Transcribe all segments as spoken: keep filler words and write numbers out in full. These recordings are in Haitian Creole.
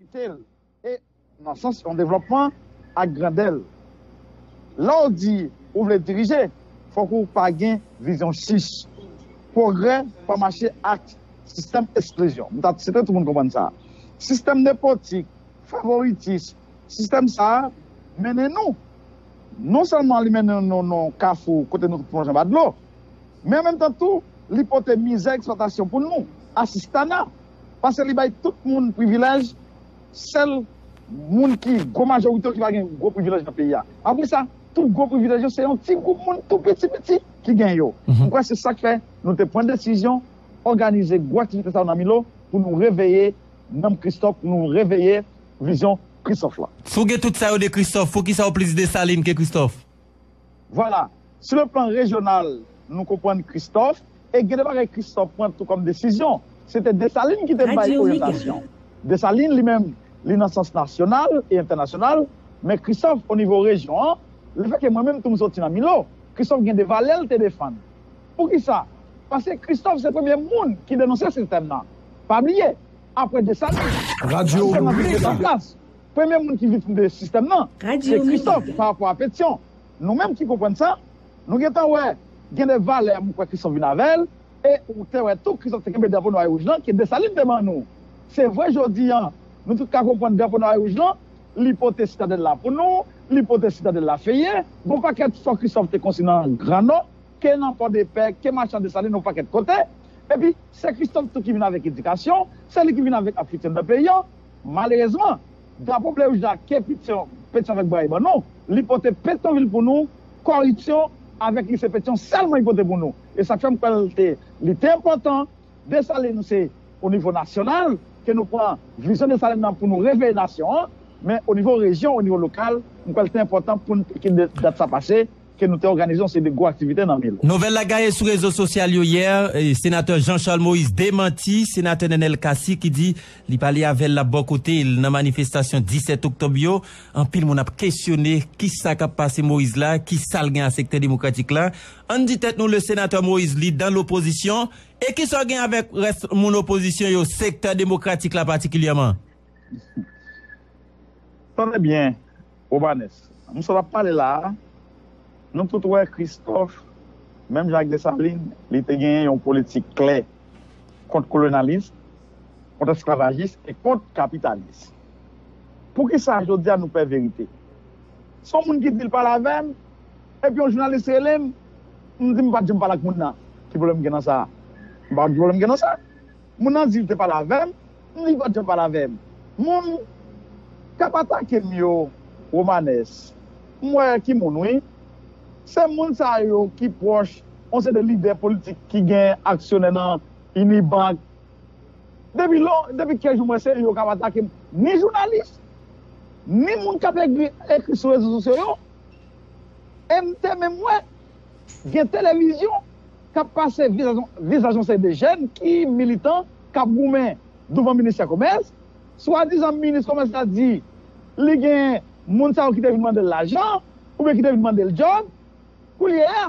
Tel, e nan sans yon devlòpman ak grandè l. Lè w di ou vle dirije, fòk ou pa gen vizyon chich. Pwogrè pa mache ak sistèm eksklizyon. M ta swete tout moun konprann sa. Sistèm nepotik, favoritis, sistèm sa a mennen nou, non sèlman li mennen nou nan kafou kote nou plonje anba dlo, men an menm tan tou, li pote mizè, eksplwatasyon pou nou, asistana, paske li bay tout moun privilèj, sèl moun ki gwo majorite yo ki pa gen gwo privilèj nan peyi a. Apre sa, tout gwo privilèj yo se yon ti gwoup moun tou piti piti ki gen yo. M kwè se sa k fè nou te pran desizyon òganize gwo aktivite sa yo nan Milo pou nou reveye nanm Kristòf, pou nou reveye vizyon Kristòf la. Si w gen tout sa yo de Kristòf, poukisa w plis Desalin ke Kristòf? Vwala, sou le plan rejyonal, nou konprann Kristòf, e gen de bagay Kristòf pran tou kòm desizyon. Se te Desalin ki te bay oryantasyon. Desalin, li menm, li nan sans nasyonal e entènasyonal, men Kristòf, o nivo rejyon an, lefètke mwen menm tou m soti nan Milo, Kristòf gen de valè l te defann. Poukisa? Paske Kristòf se premye moun ki denonse sistèm nan. Pa bliye, apre Desalin, sistèm nan te pran plas. Premye moun ki viktim de sistèm nan, se Kristòf pa rapò a Petyon. Nou menm ki konprann sa, nou gentan wè gen de valè m kwè Kristòf vin avè l, e ou te wè tou Kristòf te kenbe drapo nwa e wouj lan ke Desalin te ban nou. Se vre jodi an, nou tout ka konprann drapo nwa e wouj lan, li pote Sitadèl la pou nou, li pote Sitadèl la feye, gon pakèt fò Kristòf te konstwi nan Gran Nò, ke nan Pòdepè, ke machan Desalin, yon pakèt kote. Epi, se Kristòf tou ki vin avèk edikasyon, se li ki vin avèk aptitid nan peyi an. Malerezman, drapo ble wouj la ke Petyon, Petyon avèk Bray ban nou, li pote Petyonvil pou nou, kòripsyon avèk lise Petyon sèlman li pote pou nou. E sa k fè m kwè l te, li te enpòtan, Desalin se o nivo nasyonal ke nou pran vizyon Desalin nan pou nou reveye nasyon an, men o nivo rejyon, o nivo lokal, m kwè l te enpòtan pou n te kite dat sa pase, ke nou te òganize yon seri de gwo aktivite nan Milo. Nouvèl la gaye sou rezo sosyal yo yè, e, senatè Jean Charles Moïse demanti senatè Nenel Cassy ki di li pale avè l, l ap bò kote l nan manifestasyon disèt oktòb yo. Anpil moun ap kesyone kisa k ap pase Moïse la, kisa l gen a sektè demokratik la. Ann di tèt nou, le senatè Moïse, li dan lopozisyon, e kisa w gen avèk rès moun opozisyon yo, sektè demokratik la patikilyèman? Tande byen, Romanes. M sot ap pale la a, nou tout wè Kristòf, menm jan ak Desalin, li te genyen yon politik klè kont kolonyalis, kont esklavajis e kont kapitalis. Poukisa jodi a nou pè verite? Se yon moun ki di l pale avè m, epi yon jounalis rele m, m di m pa t janm pale ak moun nan. Ki pwoblèm gen nan sa? M pa wè ki pwoblèm gen nan sa. Moun nan di l te pale avè m, m di l pa t janm pale avè m. Moun k ap atake m yo, Romanes, m wè ki moun wi. Se moun sa yo ki pwòch yon seri de lidè politik ki gen aksyonè nan Unibank. Depi lon, depi kèk jou m wè se yo k ap atake m. Ni jounalis, ni moun k ap egri, ekri sou rezo sosyo yo. E m te menm wè gen televizyon k ap pase vizaj, vizaj yon seri de jèn ki militan k ap goumen douvan ministè komès. Swadizan minis komès la di li gen moun sa yo ki te vin mande l lajan oubyen ki te vin mande l djòb. Koulye a,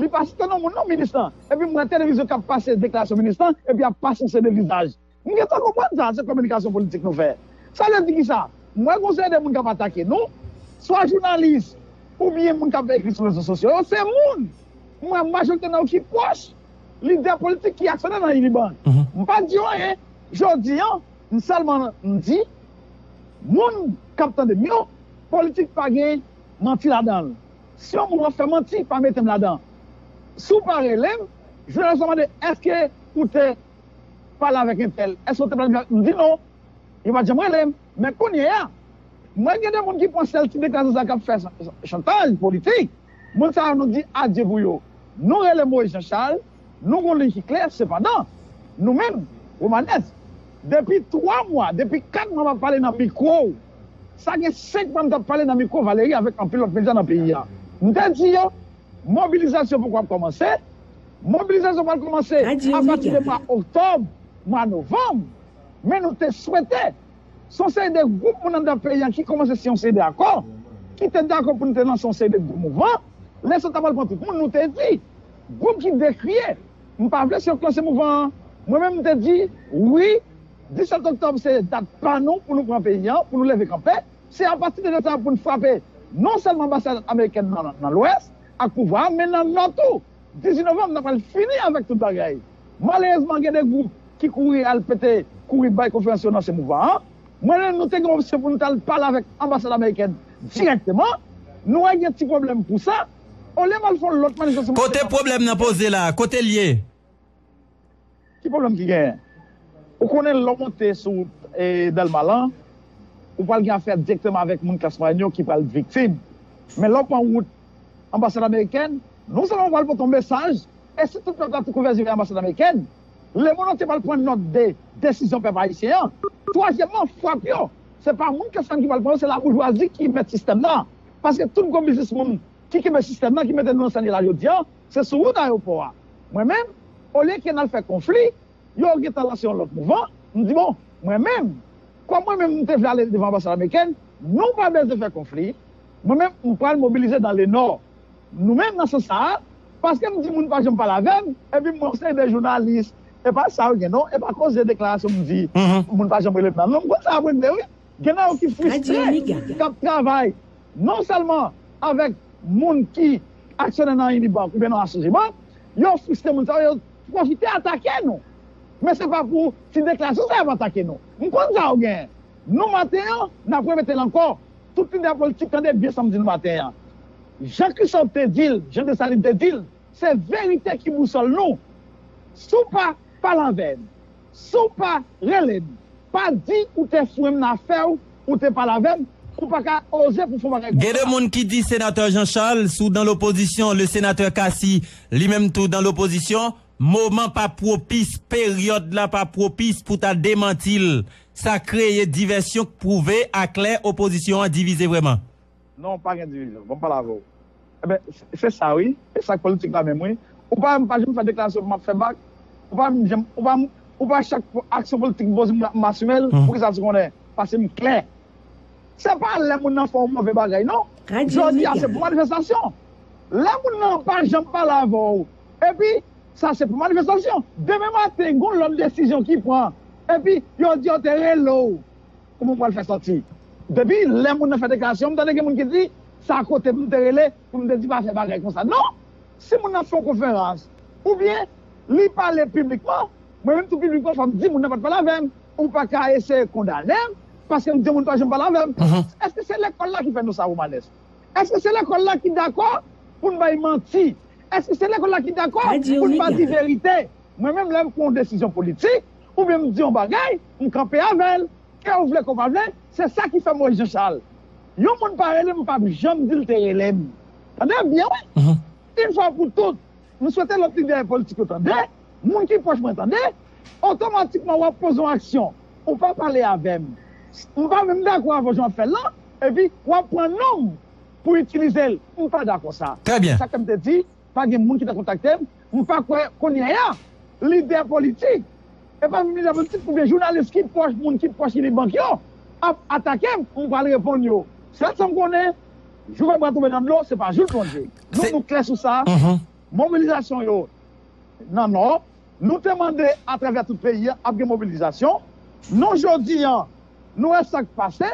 li pa site non moun non minis lan. Epi m wè televizyon k ap pase deklarasyon minis lan epi ap pase yon seri de vizaj. M gentan konprann sa, se kominikasyon politik nou fè. Sa vle di kisa? M wè gon seri de moun k ap atake nou, swa jounalis, oubyen moun k ap ekri sou rezo sosyo yo, se moun. M wè majorite nan yo ki pwòch lidè politik ki aksyonè nan Unibank. M pa di yo anyen. Jodi an, m sèlman m di, moun k ap tande m yo, politik pa gen manti ladan l. Si yon moun ap fè manti, pa mete m ladan. Si w pa rele m, jounalis la mande, èske ou te pale avèk entèl? Èske w te planifye? M di non. Yo pa t janm rele m. Men kounye a, mwen gen de moun ki pran sèl ti deklarasyon sa k ap fè chantaj politik. Moun sa yo, nou di adye pou yo. Nou rele Moïse Jean Charles, nou gon liy ki klè, sepandan, nou menm, Romanes, depi twa mwa, depi kat mwa m ap pale nan mikwo, sa gen senk mwa m t ap pale nan mikwo Valérie avèk anpil lòt medya nan peyi a. M te di yo, mobilizasyon poko ap kòmanse, mobilizasyon pral kòmanse apati de mwa oktòb, mwa novanm, men nou te swete se yon seri de gwoup moun anndan peyi an ki kòmanse siyen yon seri de akò, ki te dakò pou nou te lanse yon seri de gwo mouvman. Lè sa ta pral pran tout moun, nou te di, gwoup ki dekriye, m pa vle se yo k lanse mouvman an. Mwen menm, m te di, wi, Disèt oktòb se dat pa nou pou nou pran peyi an, pou nou leve kanpe. Se apati de dat sa pou n frape non sèlman anbasad amerikèn nan, nan Lwès ak pouvwa a, men nan Nò tou. Dizuit novanm, n ap al fini avèk tout bagay. Malerezman, gen de gwoup ki kouri al pete, kouri bay konferans yo nan se mouvman an. Mwen menm, nou te gen opsyon pou nou t al pale avèk anbasad amerikèn dirèkteman. Nou wè gen ti pwoblèm pou sa. Olye m al fè yon lòt manifestasyon. Kote pwoblèm nan poze la? Kote l ye? Ki pwoblèm ki genyen? Ou konnen lè w monte sou wout e, Dèlma lan, ou pral gen afè dirèkteman avèk moun klas mwayèn yo ki pral viktim. Men lè w pran wout anbasad amerikèn, non sèlman w pral pote yon mesaj, e si tout pèp la tou konvèji vè anbasad amerikèn, lemonn antye pral pran nòt de desizyon pèp ayisyen an. Twazyèmman, frap yo, se pa moun klas mwayèn ki pral pran yo, se laboujwazi ki mèt sistèm nan. Paske tout gwo biznismoun ki kenbe sistèm nan, ki mete nou nan sa n ye la jodi a, se sou wout ayewopò a. Mwen menm, olye ke n al fè konfli, yo gentan lanse yon lòt mouvman. M di, bon, mwen menm, kòm mwen menm m te vle ale devan anbasad amerikèn, nou pa bezwen fè konfli. Mwen menm, m pral mobilize dans le Nord. Nou menm nan sans sa a, paske m di moun pa janm pale avè m, epi m wè yon seri de jounalis, e pa sa yo gen non, e pa koze deklarasyon m di, moun pa janm rele m nan non, m konn sa ap regle wi. Gen nan yo ki fristre, k ap travay non sèlman avèk moun ki aksyonè nan Unibank oubyen nan Sogebank, yo fristre moun sa yo, yo pwofite atake nou. Men se pa pou ti deklarasyon sa yo ap atake nou. M konn sa yo genyen. Nou maten an, n ap repete l ankò. Tout lidè politik tande byen sa m di nou maten an. Jan Christophe te di l, Jan Desalin te di l, se verite ki bousòl nou. Si w pa pale avè m, si w pa rele m, pa di ou te fouye m nan afè w, ou te pale avè m, ou pa ka oze pou fè yon bagay konsa. Gen de moun ki di Senatè Jean Charles, si w dan lopozisyon, le sénateur Cassy, li menm tou dan lopozisyon, moman pa pwopis, peryòd la pa pwopis pou ta demanti l. Sa kreye divèsyon k pwouve aklè opozisyon an divize vrèman. Non, pa gen divizyon. Bon, m pale avè w. Enben, se, se sa wi. E sa k politik la menm wi. Ou pa wè m pa janm fè deklarasyon pou m ap fè bak. Ou pa wè m janm, ou pa wè m, ou pa wè chak aksyon politik m poze m, m asime l. Poukisa? Paske w konnen, paske m klè. Se pa lè moun nan fè yon move bagay non. Jodi a se pou manifestasyon. Lè moun nan pa janm pale avè w, epi sa se pou manifestasyon. Demen maten, gen yon lòt desizyon ki pran, epi yo di yo te rele w. Kòman w pral fè sòti? Depi lè moun nan fè deklarasyon, m tande gen moun ki di, sa kote m te rele pou m te di pa fè bagay konsa. Non! Si moun nan fè yon konferans, oubyen li pale piblikman, mwen menm tou piblikman, fò m di moun nan pa t pale avè m. Ou pa ka eseye kondane m, paske m di yon moun pa janm pale avè m. Èske se lekòl la ki fè nou sa, Romanes? Èske se lekòl la ki dakò pou n bay manti? Èske se lekòl la ki dakò pou n pa di verite? Mwen menm, lè m pran yon desizyon politik, oubyen m di yon bagay, m kanpe avè l. Ke w vle, ke w pa vle, se sa ki fè Moïse Jean Charles. Yon moun pa rele m, m p ap janm di l te rele m. Tande byen, wi. Yon fwa pou tout, m swete lòt lidè politik yo tande, moun ki pwòch mwen tande, otomatikman w ap poze yon aksyon. Ou pa pale avè m. M pa menm dakò avè w jan w ap fè l lan, epi w ap pran non m pou itilize l. M pa dakò sa. Trè byen. Sa ke m te di, pa gen moun ki ta kontakte m. M pa kwè kounye a, lidè politik, e pa menm lidè politik, oubyen jounalis ki pwòch, moun ki pwòch Unibank yo, ap atake m, m pral reponn yo. Sèl sa m konnen, jou fèb pral tonbe nan dlo, se pa jou l plonje. Nou, nou klè sou sa. Mobilizasyon yo nan Nò, nou te mande atravè tout peyi a, ap gen mobilizasyon. Non, jodi a, nou wè sa k pase,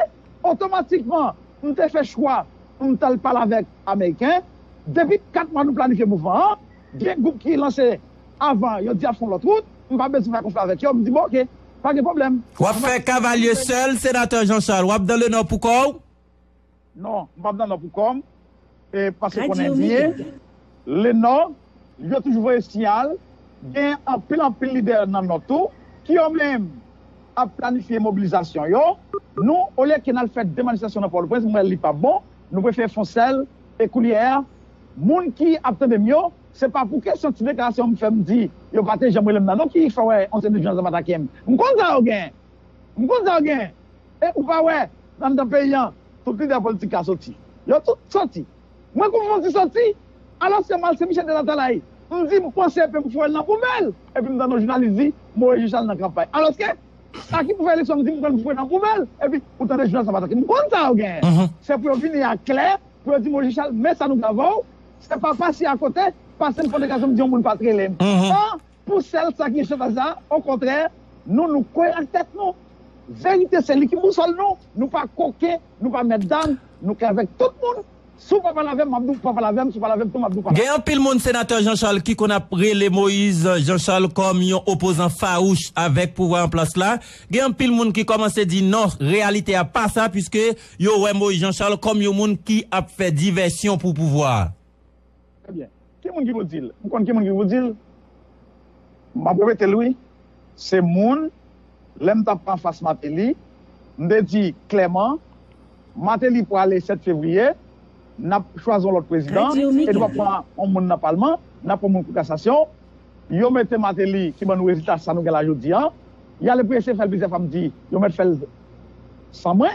otomatikman, m te fè chwa, m t al pale avèk Ameriken. Depi kat mwa nou planifye mouvman an, gen gwoup ki lanse avan, yo di y ap fè yon lòt wout, m pa bezwen fè konfli avèk yo, m di, bon, oke, pa gen pwoblèm. W ap fè kavalye sèl, Senatè Jean Charles, w ap dan le Nò pou kò w? Non, m p ap nan Nò pou kò m, e, paske w konnen byen, le Nò, yo toujou voye siyal, gen anpil, anpil lidè nan Nò tou, ki yo menm ap planifye mobilizasyon yo. Nou, olye ke n al fè de manifestasyon nan Pòtoprens, m wè li p ap bon, nou prefere fè yon sèl, e kounye a, moun ki ap tande m yo, se pa pou kesyon ti deklarasyon m fè m di, yo pa te janm rele m nan non ki fè w wè yon seri de jounalis ap atake m. M konn sa yo gen. M konn sa yo gen. E ou pa wè, anndan peyi an, tout lidè politik ka soti. Yo tout soti. Mwen kòman m soti? Alòske m al Sen Michel de Latalay, m di m panse epi m foure l nan poubèl. Epi m tande yon jounalis di, Moïse Jean Charles nan kanpay. Alòske, sa ki pou fè eleksyon, m di m pral foure nan poubèl. Epi, ou tande jounalis ap atake. M konn sa yo gen. Se pou yo vini a klè, pou yo di, Moïse Jean Charles, men sa nou gen avè w. Se pa pase akote, pase m fè yon deklarasyon, m di yon moun pa t rele m. An, pou sèl sa ki gen chantaj sa, okontrè, Nou, nou koyè ak tèt nou. Verite, se li ki bousòl nou. Nou pa koken, nou pa mètdam, nou klè avèk tout moun. Si w pa pale avè m, m ap di w pa pale avè m, si w pale avè m tou, m ap di w pa pale. Gen anpil moun, Senatè Jean Charles, ki konn ap rele Moïse Jean Charles kòm yon opozan fawouch avèk pouvwa an plas la. Gen anpil moun ki kòmanse di non, reyalite a pa sa, piske yo wè Moïse Jean Charles kòm yon moun ki ap fè divèsyon pou pouvwa a. Trè byen. Ki moun ki pou di l? M konn ki moun ki pou di l. M ap repete l, wi. Se moun, lè m t ap anfas Martelly, m te di klèman, Martelly prale sèt fevriye, n ap chwazi yon lòt prezidan, e nou p ap pran yon moun nan palman, n ap pran moun kou kasasyon. Yo mete Martelly ki ban nou rezilta sa nou gen la jodi a. Y ale pou eseye fè l plizyè fwa, m di, yo mèt fè l san mwen.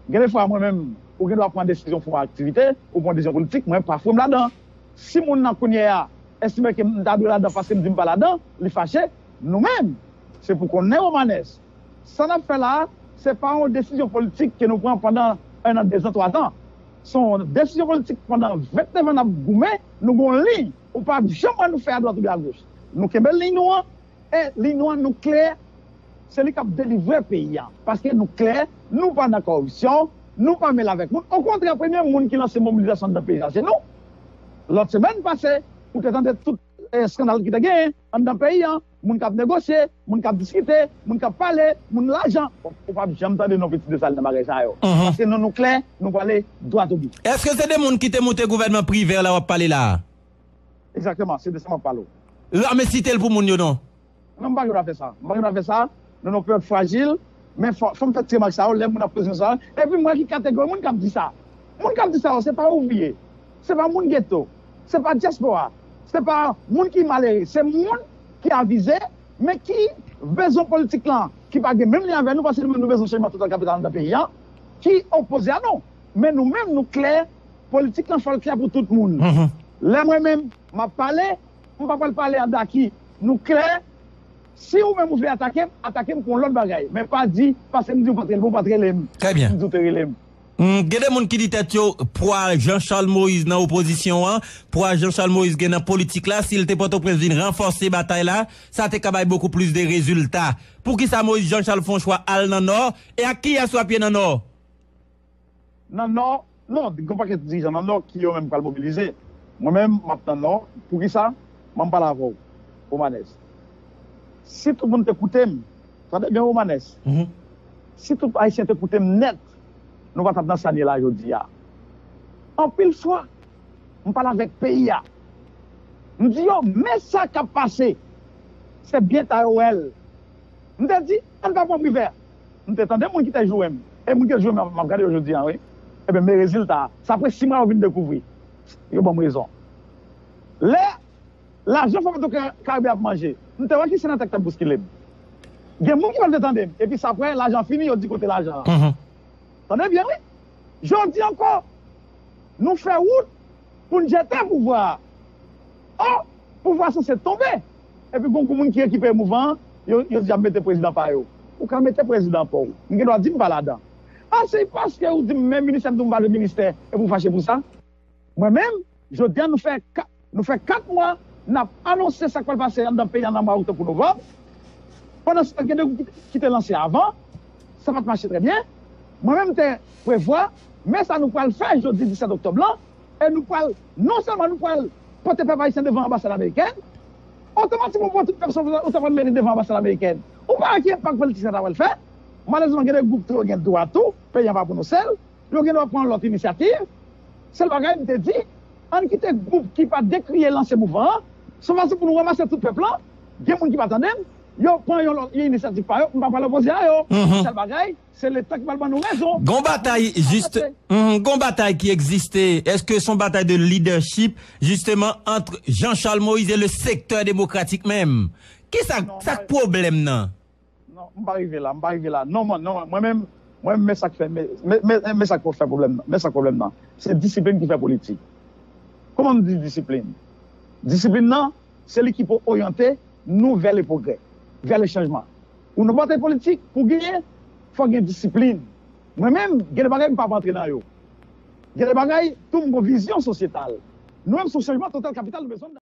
Gen de fwa, mwen menm, ou gen dwa pran desizyon pou yon aktivite, ou pran desizyon politik, mwen pa foure m ladan. Si moun nan kounye a estime ke m ta dwe ladan paske m di m pa ladan, li fache, nou menm, se pou konnen Romanes, sa n ap fè la a, se pa yon desizyon politik ke nou pran pandan en an, dezan, twazan. Se yon desizyon politik pandan venntenevan an n ap goumen, nou gen yon liy, ou pa janm wè nou fè adwat oubyen agoch. Nou kenbe liy nou an, e liy nou an, nou klè, se li k ap delivre peyi a. Paske nou klè, nou pa nan kòripsyon, nou pa mele avèk moun. Okontrè, premye moun ki lanse mobilizasyon anndan peyi a, se nou. Lòt semèn pase, ou te tande tout, eh, eskandal ki te genyen anndan peyi a. Moun k ap negosye, moun k ap diskite, moun k ap pale, moun lajan. Ou p ap janm tande non Petit Desalin nan bagay sa yo. Mhm. Paske nou, nou klè, nou prale dwat obi. Èske se de moun ki te moute gouvènman Privè la w ap pale la a? Egzakteman, se de sa m ap pale w. Lame site l pou moun yo non. Non, m pa gen dwa fè sa. M pa gen dwa fè sa. Nou, nou peryòd frajil. Men fò, fò m fè ti remak sa yo, lè moun ap poze sa. Epi m wè ki kategori moun k ap di sa. Moun k ap di sa yo, se pa ouvriye. Se pa moun geto. Se pa dyaspora. Se pa moun ki malere. Se moun ki avize, men ki bezwen politik lan, ki pa gen menm liy avè nou, paske nou menm nou bezwen chanjman total kapital anndan peyi a, ki opoze a nou. Men nou menm, nou klè, politik lan fò l klè pou tout moun. Mhm. Lè mwen menm, m ap pale, m pa pral pale an daki. Nou klè, si ou menm ou vle atake m, atake m pou yon lòt bagay. Men pa di, paske m di w pa t rele m, ou pa t rele m. Trè byen. M di w te rele m. Hmm, gen de moun ki di tèt yo, pwa Jean Charles Moïse nan opozisyon an, pwa Jean Charles Moïse gen nan politik la, si l te Pòtoprens vin ranfòse batay la, sa te ka bay bokou plis de rezilta. Poukisa Moïse Jean Charles fè yon chwa al nan Nò, e ak kiyès w ap ye nan Nò? Nan Nò, non, gen yon pakèt dirijan nan Nò ki yo menm pral mobilize. Mwen menm, m ap nan Nò. Poukisa? M ap pale avè w, Romanes. Si tout moun te koute m, tande byen, Romanes. Mhm. Si tout Ayisyen te koute m nèt, nou pa t ap nan sa n ye la jodi a. Anpil fwa, m pale avèk peyi a. M di yo, men sa k ap pase. Se byen ta yo wè l. M te di, ann pa pran Privè. M te tande moun ki te joure m. E moun ki te joure m, m ap gade yo jodi a, wi. Ebyen, men rezilta a. Se apre sis mwa yo vin dekouvri. Yo ban m rezon. Lè lajan fò Petwokaribe ap manje, m te wè ki senatè k t ap bouskile m. Gen moun ki pa t vle tande m. Epi se apre lajan fini, yo di kote lajan an. Mhm. Tande byen, wi. Jodi ankò, nou fè wout pou n jete pouvwa a. Ò, pouvwa a sanse tonbe. Epi gon gwoup moun ki rekipere mouvman an, yo, yo di y ap mete prezidan pa yo. Ou ka mete prezidan pa w. M gen dwa di m pa ladan. A, se paske ou di m men ministè, m di w m pa vle ministè, epi w fache pou sa? Mwen menm, jodi a nou fè ka-, nou fè kat mwa, n ap anonse sa k pral pase anndan peyi a nan mwa oktòb pou novanm. Pandan se tan, gen de gwoup ki, ki te lanse avan, sa pa t mache trè byen. Mwen menm, m te prevwa, men sa nou pral fè jodi disèt oktòb lan, e nou pral, non sèlman nou pral pote pèp ayisyen devan anbasad amerikèn, otomatikman ou pran tout pèp sa ou ta pral mete devan anbasad amerikèn. Ou pa wè ki enpak politik sa ta pral fè? Malerezman, gen de gwoup tou yo gen dwa tou, peyi a pa pou nou sèl. Yo gen dwa pran lòt inisyativ. Sèl bagay m te di, ann kite gwoup ki pa dekriye lanse mouvman an. Se yon fason pou nou ranmase tout pèp lan. Gen moun ki pa tande m. Yo pran yon lòt, yon inisyativ pa yo. M pa pral opoze a yo. Mhm. Sèl bagay, se letan ki pral ban nou rezon. Gon batay jis-, mhm, gon batay ki egziste. Èske se yon batay de leadership, justement, entre Jean Charles Moïse et le secteur démocratique menm? Kisa, sa k pwoblèm nan? Non, m pa rive la, m pa rive la. Non, mwen, non, mwen menm, mwen, men sa k fè, men, men, men, men sa k fè pwoblèm nan. Men sa k pwoblèm nan. Se disiplin ki fè politik. Kòman m di disiplin? Disiplin nan, se li ki pou oryante nou vers le progrès, vers le changement. Ou nan batay politik, pou genyen, fò gen disiplin. Mwen menm, gen de bagay m p ap antre nan yo. Gen de bagay, tou m gon vizyon sosyetal. Nou menm, se yon chanjman total kapital nou bezwen.